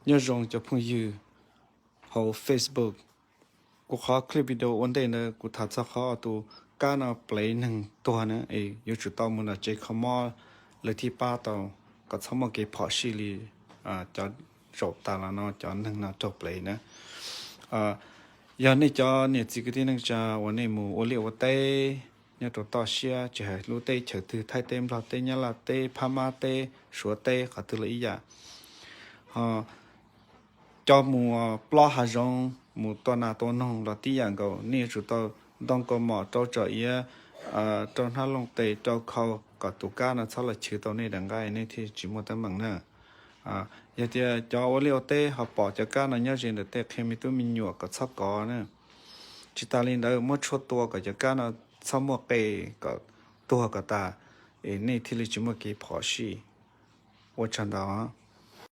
Nyob zoo cov phooj ywg hauv Facebook. Kuv qhov clip video ua ntej ntawd kuv tham txog qhov tus kab no plev neeg tuag na, es yuav tsum tau mus nram tsev kho mob lawv thiaj pab tau kom txhob muaj kev phom sij li cov zaum tas los no cov neeg no raug plev na. Yog nej cov niam txiv kwv tij neej tsa uas nej mus ua liaj ua teb nyob rau toj siab, tsis hais lub teb chaws twg, Thaib teb, Nplog teb, Nyab Laj teb, Phab Mab teb, Suav teb, qhov twg los ib yam, ho coj mus plob hav zoov, mus tua nas tua noog los tib yam nkaus, nej yuav tsum tau ntoo kaus mom, rau tsom iav, rau hnab looj tes, rau khau kom tus kab no txhob los chwv tau nej daim nqaij, nej thiaj tsis muaj teeb meem na. Yog tias cov ua liaj ua teb ho pom cov kab no nyob ze ntawm tej, qhia me tub me nyuam kom txhob kov na. Tsis tas li ntawd, muab tshuaj tua kom cov kab no txhob muaj qe, kom tuag kom tas, es nej thiaj li tsis muaj kev phom sij. Ua tsaug ntau.